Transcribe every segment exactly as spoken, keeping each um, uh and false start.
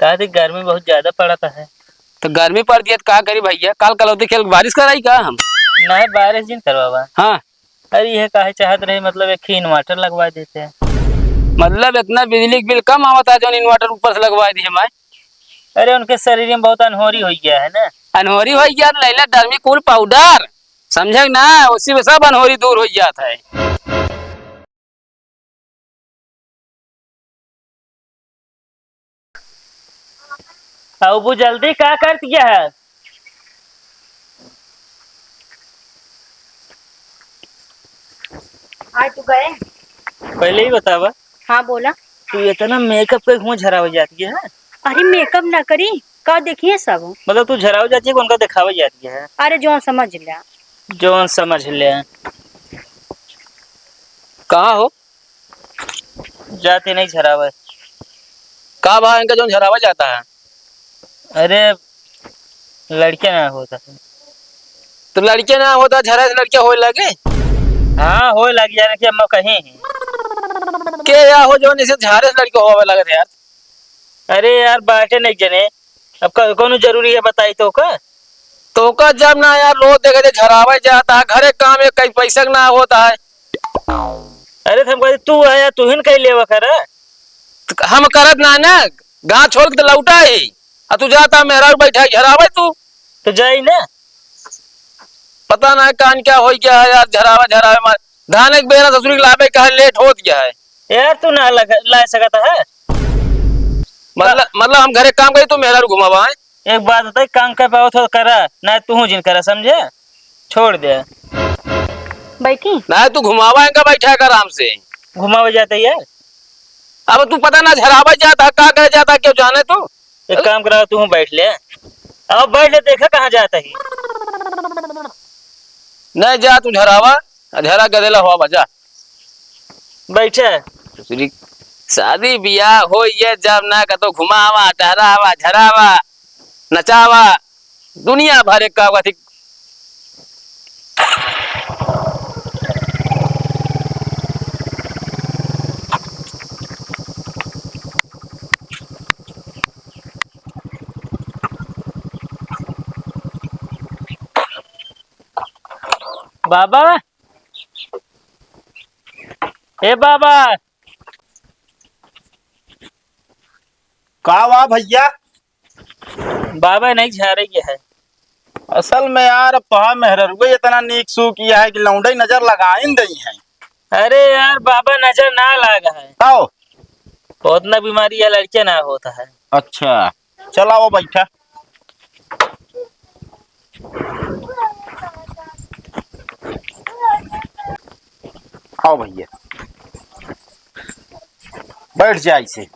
का दी, गर्मी बहुत ज्यादा पड़त है। तो गर्मी पड़ दिया तो का करी भैया, काल कलौती खेल बारिश कराई का हम? नहीं, बारिश जिन करवावा। हाँ। अरे, यह काहे चाहत रहे, मतलब, एक ही inverter लगवा देते। मतलब, इतना बिजली के बिल कम आवत है, जौन inverter ऊपर से लगवा दिए हमारे। अरे, उनके शरीर में बहुत अनहोरी हो गया है ना। अनहोरी हो गया तो लैला डर्मी कूल पाउडर, समझे ना, उसी में सब अनहोरी दूर हो जाता है। अब वो जल्दी का कर दिया है? आज तू गए? पहले ही बतावा। हाँ, बोला। तू इतना मेकअप के घूम झरावे जाती है? अरे, मेकअप ना करी, का देखिए सब। मतलब, तू झरावे जाती है, उनका दिखावे जाती है? अरे, जौन समझ ले। जौन समझ ले। कहाँ हो? जाते नहीं झरावे। का भा इनका जौन झरावा जाता है? अरे, लड़के ना होता है। तो लड़के ना होता, झरा से लड़के होए लगे? हाँ, होए लग जाए, कि हम कहीं हैं। के या हो जौन इसे झारे से लड़के होवे लगे थे यार? अरे यार, बाटे नहीं जने, अब क-, कौनो जरूरी है बताई तो का? तो का जब ना यार, रोज देखे थे झरावे जाता है, घरे काम एक कई पैसा के ना होता है। अरे, तो हम कहते, तू है या तू ही न कही लेवा कर। तो हम करत ना ना, गाँव छोड़ के तो लौटा ही, आ तू जाता मेहरारू बैठा है, झरावे तू। तो जाई ना। पता ना कान क्या हो गया है यार, झरावे, झरावे मार। धान एक बेरा ससुरी के लावे कहे लेट होत गया है। यार, तू ना लग-, ला सकत है। मतलब, मतलब हम घरे काम करी, तू मेहरारू घुमावा है? एक बात बताई, काम कर पावत हो करा, ना तू जिन करा, समझे? छोड़ दे। बैठी? ना, तू घुमावा इनका, बैठा कर आराम से। घुमावे जाते यार। अब तू पता ना झरावा जाता, का करे जाता, क्यों जाने तू? एक काम करा, तू बैठ ले। अब बैठ ले, देखा कहाँ जाता ही। नहीं जा, तू झरावा, झरा गदेला हुआ बा, जा। बैठे। दूसरी शादी बियाह हो ये जब ना कतो घुमावा, टहरावा, झरावा, नचावा, दुनिया भर एक का कथी। बाबा, ए बाबा। का वा भैया? बाबा नहीं झारे के है। असल में यार, अब तोहार मेहररुए इतना नीक सू किया है कि लौंडई नजर लगाइन दई है। अरे यार, बाबा नजर ना लाग है। काओ? उतना बीमारी या लड़के ना होता है। अच्छा, चला वो बैठा। आओ भैया, बैठ जा इसे।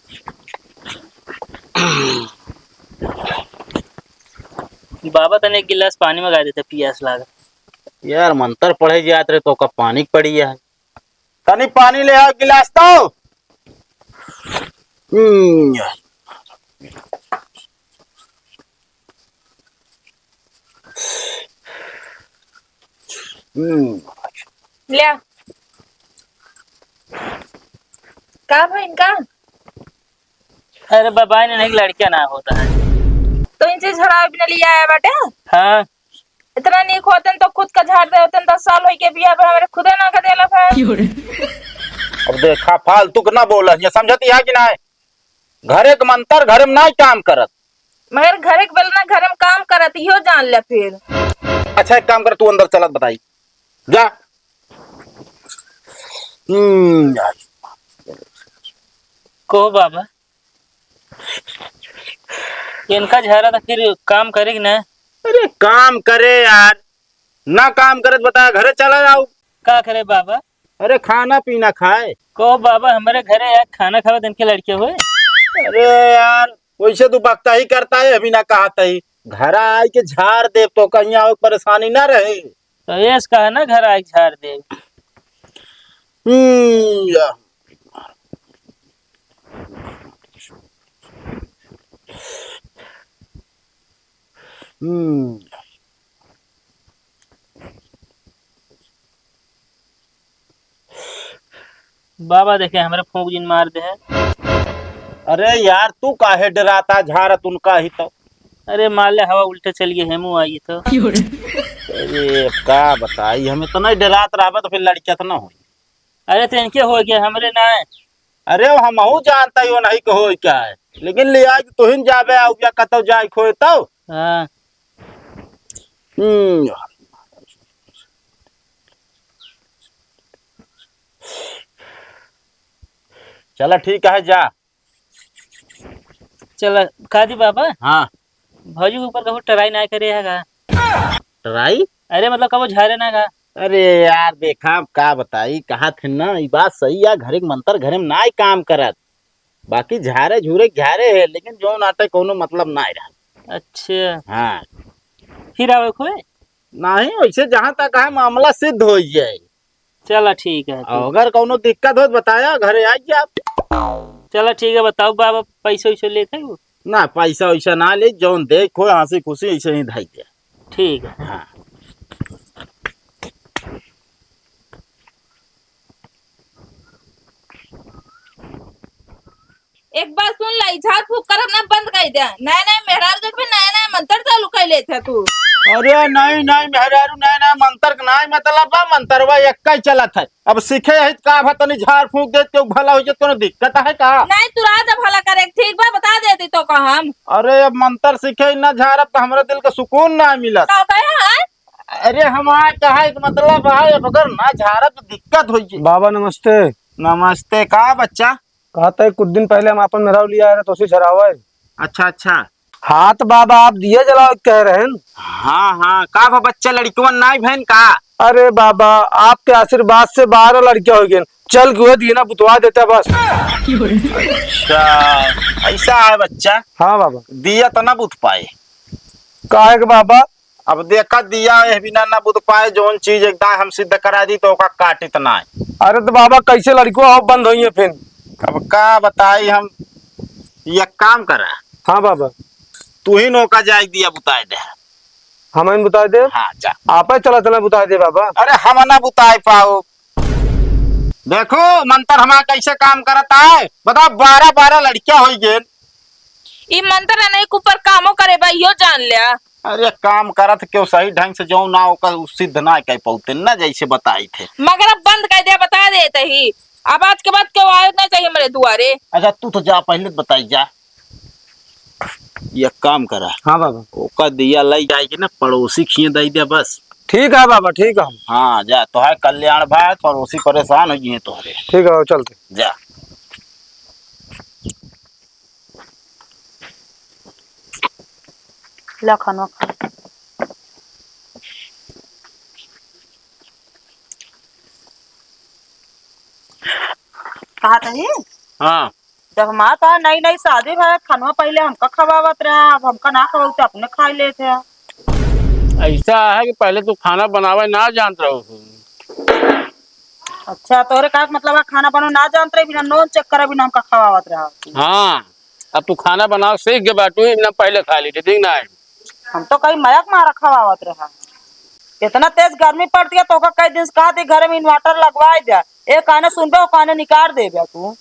बाबा, तने एक गिलास पानी मंगा देते, पियास लाग। यार, मंतर पढ़े जात रहे तो का पानी पड़ी है। तनी पानी ले आओ, गिलास तो। हम्म। हम्म। ले आ। का भा इनका? अरे बाबा, इन्हें नहीं, लड़का ना होता है। तो इनसे झड़ावे बिना लिया आया बाटे? हाँ। इतना नीक होतन तो खुद का झाड़ दे होतन, दस साल होई के बियाह पे हमरे खुदे ना का देला भाई। अब देखा, फालतू के ना बोला, ये समझती है कि ना? घरे के मंतर घर में ना काम करत। मगर घरे के बेलना घरे में काम करत, इहो जान ले फिर। अच्छा, एक काम कर, तू अंदर चलत बताई, जा। हम्म, जा। कहो बाबा, इनका झारा तो फिर काम करे कि ना? अरे काम करे यार, ना काम करे तो बता, घरे चला जाओ। का करे बाबा? अरे खाना पीना खाए। कहो बाबा, हमारे घरे यार खाना खावे दिन के लड़के हुए। अरे यार, वैसे तू बकता ही करता है, अभी ना कहा तही। घर आए के झाड़ दे तो कहीं आओ परेशानी ना रहे। तो ऐस कहा ना, घर आए के झाड़ दे। हम्म, या। हम्म। बाबा देखे, हमरे फूंक जिन मार दे है। अरे यार, तू काहे डराता झारत उनका ही तो? अरे, मान ले हवा उल्टे चल गए, हेमू आई तो। अरे, का बताई, हम इतना ही डरात रहबा तो फिर लड़किया तो ना होई। अरे, तो इनके हो गया, हमरे ना है। अरे, वो हमहू जानता ही, वो नहीं के होई क्या है, लेकिन ले आज तुहिन जाबे, आउ या कतौ जाए खोए तो। हाँ। हम्म। चला ठीक है, जा। चला, का दी बाबा? हाँ। भौजी के ऊपर कबो ट्राई ना करे है का? ट्राई? अरे मतलब कबो झारे ना का? अरे यार, देखा, अब का बताई, कहा थे ना, ई बात सही है, घरे के मंतर घरे में ना ही काम करत, बाकी झारे झूरे के झारे है, लेकिन जो नाटे कोनो मतलब ना रहा। अच्छा। हाँ। फिर आवे कोई? नहीं, वैसे जहाँ तक है मामला सिद्ध हो जाए। चला ठीक है, ठीक। अगर कौनो दिक्कत हो तो बताया, घरे आ जाए। चला ठीक है, बताओ बाबा, पैसे वैसे लेते हो? ना, पैसा वैसा ना ले, जौन देखो हंसी खुशी ऐसे ही धाई दे। ठीक है। हाँ। एक बात सुन ला, ई झाड़ फूक करब ना बंद कर दे। नया नया मेहरारू देखबे, नया नया मंतर चालू कर लेत है तू। अरे नहीं, नहीं मेहरारू, नया नया मंतर के नहीं मतलब बा, मंतरवा एक ही चलत है। अब सीखे यही का भा तनी झाड़ फूक देत के भला हो जात, कोनो दिक्कत है का? नहीं, तू राजा भला करे, ठीक बा, बता देती तो का हम। अरे अब मंतर सीखे ना झाड़ब तो हमरा दिल का सुकून ना मिलत। का कहे है? अरे हमार कहे के मतलब है, अब अगर ना झाड़ब तो दिक्कत होई। बाबा नमस्ते। नमस्ते, का बच्चा? कहत है, कुछ दिन पहले हम आपन मेहरारू लिया रहे, तो उसी झरावे। अच्छा, अच्छा। हाँ, तो बाबा, आप दिया जलावे के कह रहे हैं। हाँ, हाँ, का भा बच्चा, लड़कवन नाई भैन का? अरे बाबा, आपके आशीर्वाद से बारह लड़कियां हो गए, चल के वह दिया ना बुतवा देता बस। अच्छा, ऐसा है बच्चा? हाँ बाबा। दिया तो ना बुत पाए। काहे के बाबा? अब देखा, दिया एह बिना ना बुत पाए, जौन चीज एक दाए हम सिद्ध करा दी तो ओका काटित ना। अरे तो बाबा, कैसे लड़को अब बंद होइए फिर? अब का बताई हम, एक काम करा। हाँ बाबा। तू ही नौका जाए दिया बुताए दे। हम ही बुताए दे? हाँ, जा। आप ही चला चला बुताए दे बाबा। अरे हम ना बुताए पाओ। देखो, मंतर हमारा कैसे काम करता है, बताओ, बारह बारह लड़कियां हो गए। ई मंतर नहीं के ऊपर कामो करे बा, इहो जान लिया। अरे काम करत क्यों सही ढंग से जो ना ओकर उ सिद्ध ना कर पौते ना, जैसे बताई थे। मगर अब बंद कर दे, बता देते ही। अब आज के बाद क्यों आयो ना चाहिए मेरे दुआरे। अच्छा तू तो जा, पहले तो बताई जा। ये काम करा। हाँ बाबा। ओकर दिया लई जाए के ना पड़ोसी खिए दई दे बस। ठीक है बाबा, ठीक है। हाँ जा, तोहार कल्याण भा, पड़ोसी परेशान हो गए तोहरे। ठीक है, चलते। जा। ला खाना खा। कहा तही? हाँ। जब हमार तो नई नई शादी भा, खानवा पहले हमका खवावत रहा, अब हमका ना खवावते अपने खाई लेते हैं। ऐसा है कि पहले तू खाना बनावे ना जानत रहो। अच्छा, तोहरे का मतलब है खाना बनावे ना जानत रहे, बिना नून चक्कर बिना हमका खवावत रहा? हाँ, अब तू खाना बनावे सीख गए बाटू, बिना पहले खा लेते, ठीक ना है? हम तो कहीं मयक मारा खवावत रहा। इतना तेज गर्मी पड़ती है, तो ओका कई दिन से कहा थी, "घर में inverter लगवाए दे।" एक काने सुनबे, ओ काने निकाल देबे तू।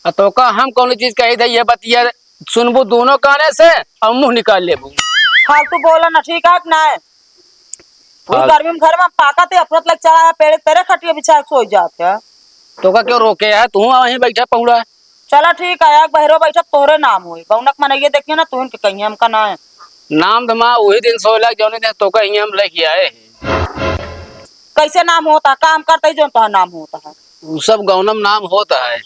आ तो का हम कौनो चीज कही थे, ये बतिया सुनबू दोनों काने से और मुंह निकाल लेबू। फालतू बोला ना, ठीक है कि ना? पूरी फाल- गर्मी में घर में पाका थे, अपना लग चला है, पेड़ तेरे खटिया बिछा के सोई जात है। तो का क्यों रोके है? तू वहीं बैठा पहुड़ा। चला ठीक है, एक बहरो बैठब तोहरे नाम होई। गौनक मनइये देखिए ना, तुहिन के कहिए हमका ना है। नाम तो माँ वही दिन सोला जौने दिन तोका हियाँ हम लेके आए हैं। कैसे नाम होता? काम करते ही जौन तोहार नाम होता है। उ सब गौनम नाम होता है।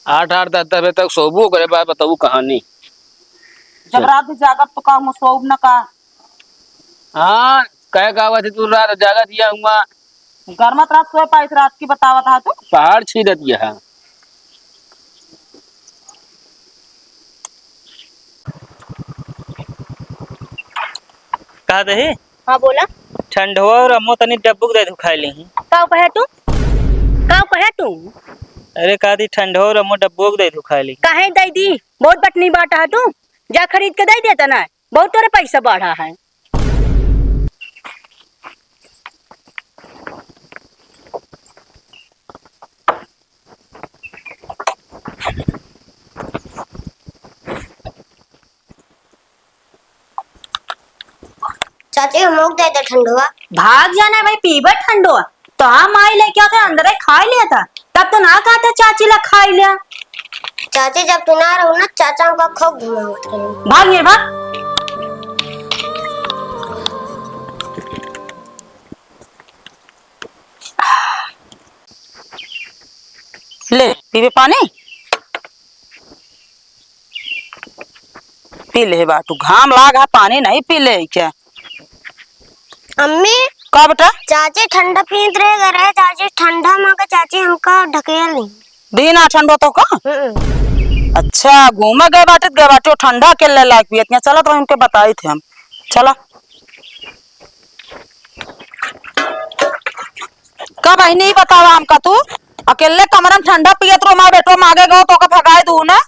आठ आठ दस दस बजे तक सोबू करे बाद बताऊ कहानी। जब रात में जागब तो का हम सोब न का? हाँ, कहे का आवत है तू रात जागत या हुआ। गरमत रात सोए पाइत रात की बतावत हा तू। पहाड़ छीदत यह। का दही? हाँ, बोला। ठंडवा और अम्मो तनी डब्बुक दे दू खाए ली। का कहे तू? का कहे तू? अरे, का दी ठंडवा और अम्मो डब्बुक दे दू खाए ली। काहे दे दी? बहुत बटनी बाटा है तू। जा खरीद के दे देता ना। बहुत तोरे पैसा बढ़ा है। चाची, हमोक दे दे ठंडवा। भाग जाना भाई, पीबे ठंडवा। तो हम आई लेके आते, अंदर ही खाई लेता। तब तो ना कहता चाची ला खाई ले। चाची, जब तू ना रहू ना, चाचा हमका खूब घुमावत रहे। भाग ये, भाग। ले, पीबे पानी? पी ले बाटू, घाम लाग है, पानी नहीं पी ले क्या? अम्मी। का बेटा? चाची ठंडा पीत रहे, गए रहे चाची ठंडा मांगे, चाची हमका ढकेल दी। दी ना ठंडो तो का? हम्म। अच्छा, घूमे गए बाटे, गए बाटे, ठंडा अकेले लायक पियत, यहाँ चलत रहे, उनके बताई थे हम। चला। का बहिनी, ई बतावा हमका, तू अकेले कमरा में ठंडा पियत रहो, हमार बेटवा मांगे गो तो का भगाए दू ना?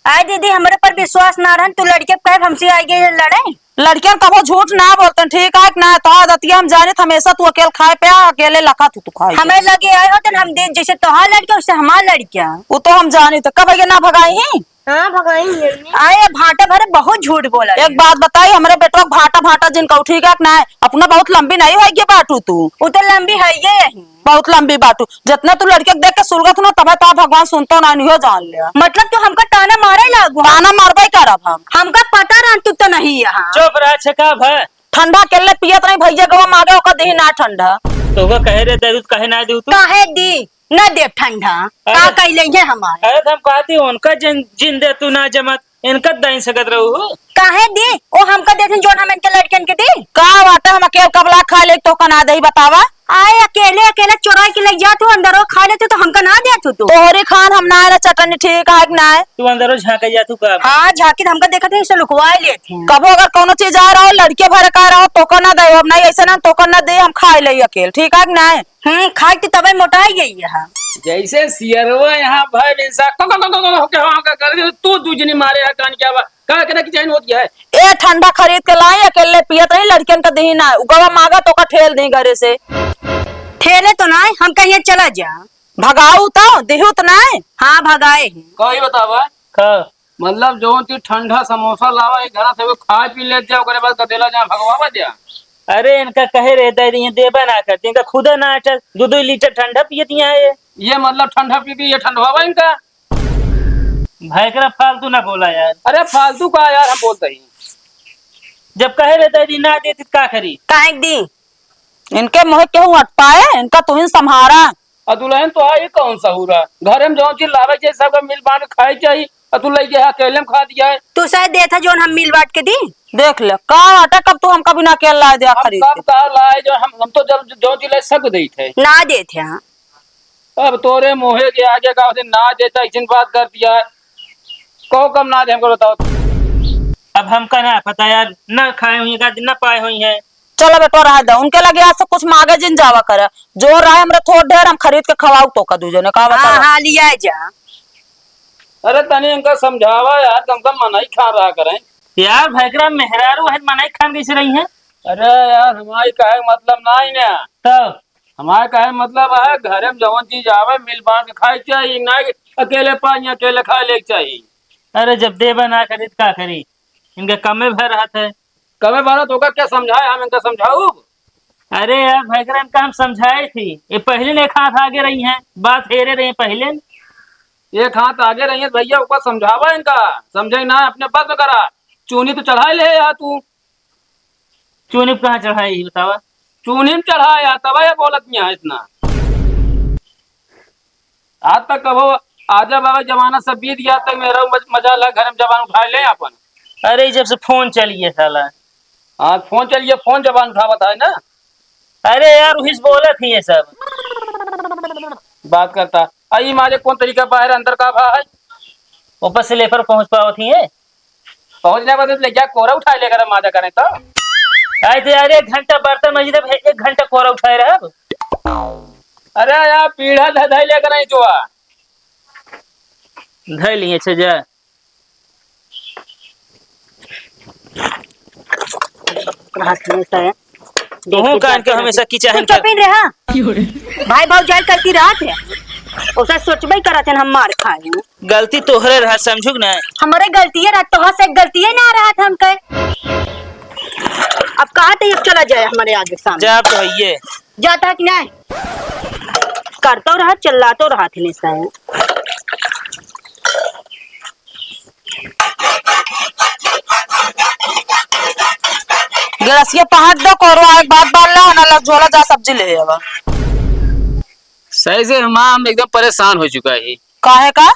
आय दीदी, हमरे पर विश्वास ना रहन, तू लड़के के कहे हमसे आई गई लड़े। लड़कियन कबो झूठ ना बोलतन, ठीक है कि ना? तोहार दतिया हम जानित, हमेशा तू अकेल खाए पे आ, अकेले लखा तू, तू खाए पे। हमें लगे आए होतन, हम दे, जैसे तोहार लड़किया, वैसे हमार लड़किया। वो तो हम जानित, कब ये ना भगाई ही? हाँ, भगाई ही हमने। आए, भाटा भरे बहुत झूठ बोला एक है। बात बताई, हमरे बेटवा के भाटा, भाटा जिन कहू, ठीक है कि ना? अपना बहुत लंबी नहीं होइगे बाटू तू। वो तो लंबी है ये यही। बहुत लंबी बाटू। जितना तू लड़के के देख के सुलगत हो ना, तबे तो भगवान सुनतो ना, नहीं हो जान ले। मतलब तू हमका ताना मारे लागू? ताना मारबे करब हम। हमका पता रहन तू तो नहीं यहाँ। चुप रह, छका भय। ठंडा अकेले पियत नहीं, भैया गवा मांगे, ओकर देही ना ठंडा। तो ओकर कहे रे, दे दू, कहे ना दू तू? काहे दी? न देब ठंडा। अरे। का कइले है हमार? अरे, तो हम कहती, उनका जिन, जिन दे तू ना जमत, इनका दही सकत रहू। काहे दी? ओ हमका देथिन, जोन हम इनके लड़कन के दी? का बात है, हम अकेल कबला खा ले, तो का ना दही बतावा? आए, अकेले, अकेले चोराई के ले जात हो, अंदर वो खा लेते तो हमका ना देत हो तू। तोहरी खान हम ना आए चटनी, ठीक है कि ना? तू अंदर वो झांके जात हो का? हाँ, झांकी तो हमका देखत है, इसे लुकवाए लेत हैं। कबो अगर कोनो चीज आ रहा हो, लड़के भर का रहा हो, तो का ना दे, अब नहीं ऐसे ना, तो का ना दे, हम खाए ले अकेल, ठीक है कि ना? हम्म, खाई थी तबे मोटाई गई है। जैसे सियरवा यहाँ भय बिनसा क-, क-, क-, क-, क-, के वहाँ का कर दे, तू दू जनी मारे है, कान क्या बा? का करे की चैन होती है? ए, ठंडा खरीद के लाई, अकेले पियत रही, लड़कियन का दही ना, उगवा मांगा तो का ठेल दी घरे से। ठेले तो ना, हम कहिए चला जा। भगाऊ तो, दिहू तो ना। हाँ, भगाए हैं। कही बतावा? का? मतलब, जौन चीज ठंडा समोसा लावा, एक घरा से वो खाए पी लेत जा, ओकरे बाद गदेला जा, भगवावा जा। अरे, इनका कहे रहे दे दिए, देबे ना करती, इनका खुदे ना अटल, दो दो लीटर ठंडा पियती हैं ये। ये मतलब, ठंडा पी पी ये ठंडवावा इनका? भाई, एकरा फालतू ना बोला यार। अरे, फालतू का यार, हम बोलते ही। जब कहे रहे दे दी, ना देती, तो का करी? काहे दी? इनके मुँह केहू अट पाए, इनका तुहिन संभारा। अ दुल्हन, तो आई कौन सहूरा? घरे में जौन चीज लावे के, सबका मिल बांट के खाए के चाही। अ तू लइके अकेले में खा दिया है। तू शायद देत है, जौन हम मिल बांट के दी। देख ले, का बाटे, कब तू हमका बिना अकेल लाए दिया हम खरीद कब के? का लाए, जो हम, हम तो जब जौन चीज लाए, सब देत है। ना देत है, हाँ। अब तोरे मुँहे के आगे का दिन ना देता, ऐसी बात कर दिया है। कहो कब ना दे, हमको बताओ। अब हमका ना पता यार, ना खाए हुई का, ना पाए हुई है। चलो बेटवा, रह दे, उनके लगे आज से कुछ मांगे जिन जावा करे। जो रहे हमरे थोड़ ढेर, हम खरीद के खवाऊ तो का दू जने, का हाँ, बतावा? हाँ, लिया जा। अरे तनी इनका समझावा यार, कम से कम मनई खान रहा करें। यार भैकरा मेहरारू है, मनई खान कैसे रही है? अरे यार, हमारी कहे मतलब ना ही ना। तब? हमारे कहे मतलब है, घरे में जवन चीज आवे, मिल बांट के खाए के चाही, ना कि अकेले पाई, अकेले खाए ले के चाही। अरे जब देबे ना करी तो का करी? इनका कमे भर रहत है। कमे भर तो का क्या समझाए, हम इनका समझाऊ? अरे यार, भैकरा इनका हम समझाए थी, ये पहले ने एक हाथ आगे रही हैं, बात हेरे रही हैं पहले। एक हाथ आगे रही है भैया, ऊपर समझावा इनका, समझे ना, अपने बस में करा। चूनी तो चढ़ाई ले यार तू। चूनी पे कहाँ चढ़ाई, बतावा? चूनी में चढ़ा यार, तब ये बोलत नहीं है इतना। आज तक कबो आजा बाबा जमाना सब बीत गया, तक मेरा मज-, मजा ला, घर में जबान उठा ले अपन। अरे, जब से फोन चलिए साला। हाँ, फोन चलिए, फोन जबान उठावत है ना। अरे यार, वही से बोलत ही ये सब। बात करता। आई मारे कौन तरीका बाहर अंदर का भा है? ऊपर से लेपर पहुंच पावत ही है। पहुंच नहीं पाते तो ले जा, कोरा उठा लेकर हम माजा करें तो। आए थे यार, एक घंटा बर्तन मांजी थे, एक घंटा कोरा उठाए रहे अब। अरे यार, पीढ़ा धधाई लेकर आई जो आ। धई लिए, अच्छा जा। हाथ में तो है। तू देखिए, कान के जाते हमेशा रहते। किचहन तू कर। चुप ही रहा। भाई भौजाई करती रहत है। ओसे सोचबे करत है हम मार खाए। गलती तोहरे रहा, समझू कि ना? हमरे गलती है रहा, तोहर से गलती है ना रहा था हमके। अब कहाँ ते अब चला जाए हमरे आगे सामने? जा तो हइये। जाता है कि नहीं? करतो रहा, चिल्लातो रहा थे निशान। गिलासिया पहाट दो, कोरो आग बात बाल ला, ना लग झोला जा सब्जी ले आवा। सही से माँ, हम एकदम परेशान हो चुका है। काहे का?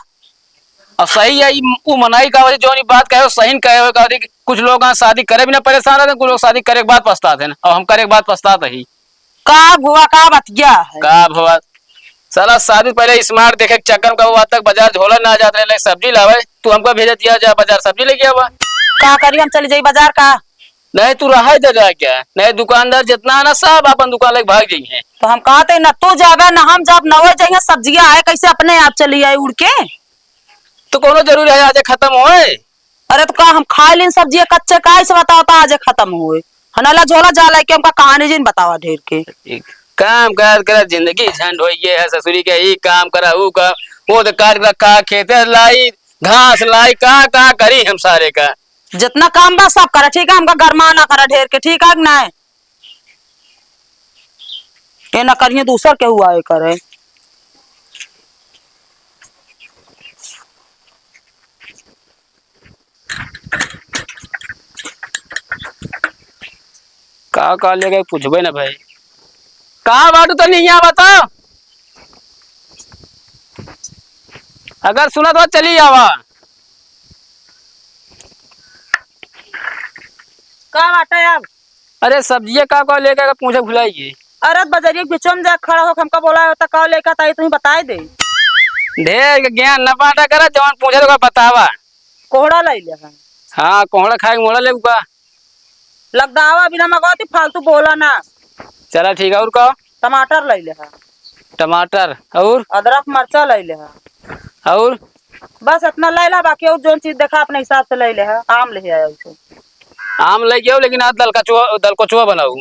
और सही है, ई, ऊ मनई का वजह जौन ई बात कहे, सही न कहे, का वजह कि कुछ लोग यहाँ शादी करे बिना परेशान रहते हैं, कुछ लोग शादी करे के बाद पछताते हैं, और हम करे के बाद पछतात ही। का भुआ, का बतिया है? का भुआ? साला शादी पहले smart देखे के चक्कर में कबो आज तक बाजार झोला ना जात रहे, सब्जी लावे, तू हमका भेजत दिया जा बाजार सब्जी लेके आवा। का करी, हम चली जाई बाजार का? नहीं, तू रहा इधर रह क्या? नहीं, दुकानदार जितना है ना, सब अपन दुकान लेके भाग जाई हैं। तो हम कहते ना तू जाबे ना हम जाब, नवे जइहे सब्जिया आए, कैसे अपने आप चली आए उड़ के? तो कोनो जरूरी है आज खत्म होए? अरे तो का हम खाए लीन सब्जिया कच्चे, का ऐसे बताओ तो आज खत्म होए? हनाला झोला जा लेके हमका कहानी जिन बतावा ढेर के। काम कर कर जिंदगी झंड हो गई है, ससुरी के ई काम करा, ऊ काम, वो तो काट रखा, खेते लाई, घास लाई, का का करी हम सारे का। जितना काम बा सब करा, ठीक है, हमका गरमा ना करा ढेर के, ठीक है कि नहीं? ये ना करिए, दूसर केहू आए करे। का का लेके पूछबे ना भाई। कहाँ बाटू, तनी यहाँ बताओ। अगर सुना तो चली आवा। का बाटे अब? अरे सब्जिया का का लेके, अगर पूछे भुलाई गई। अरे बजरिया के बिचवा में जा खड़ा होके हमका बोला होता, का लेके आता, ये तुम्हें बताए दे। ढेर के ज्ञान न बांटा करा, जवन पूछे तो बतावा। कोहड़ा लइले है। हाँ, कोहड़ा खाए के मोड़ा ले का। लगदावा बिना मगवाती, फालतू बोला ना। चला ठीक है, और का? टमाटर लइले है। टमाटर, और? अदरक मरचा लइले है। और? बस इतना लइला, बाकी और जौन चीज देखा अपने हिसाब से लइले है। आम ले आया उसे। आम ले गयो, लेकिन आज दलकचुआ, दलकोचुआ बनाऊ।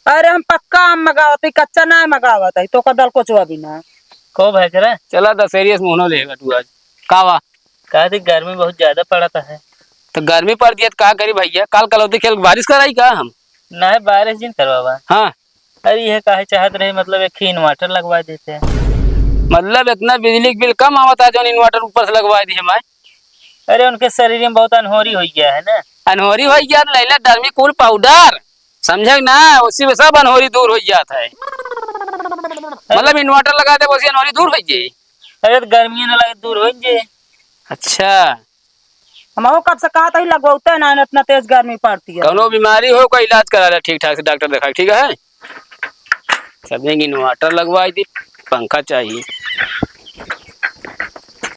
अरे हम पक्का आम मगावत हई, कच्चा ना मगावत हई, तो का दलकोचुआ बिना। को भाई करे? चला दशहरी से मुहनो ले बटू आज। का बा? का दी, गर्मी बहुत ज्यादा पड़त है। तो गर्मी पड़ दिया तो का करी भैया, काल कलौती खेल बारिश कराई का हम? नहीं, बारिश जिन करवावा। हाँ। अरे ये काहे चाहत रहे, मतलब एक ही inverter लगवा देते हैं। मतलब इतना बिजली के बिल कम आवत है, जौन inverter ऊपर से लगवा दी हमारे। अरे उनके शरीर में बहुत अनहोरी हो गया है ना। अनहोरी हो गया तो लैला Dermicool powder, समझे ना, उसी में सब अनहोरी दूर हो जात है। मतलब inverter लगा दे, उसी अनहोरी दूर हो जाए। अरे तो गर्मी ना लगे, दूर हो जाए। अच्छा। हमहू कब से कहत हई, लगवाते ना, इतना तेज गर्मी पड़ती है। कौनो बीमारी हो, कोई इलाज करा ले ठीक ठाक से, डॉक्टर देखा, ठीक है? सब जगह inverter लगवाई दी, पंखा चाहिए।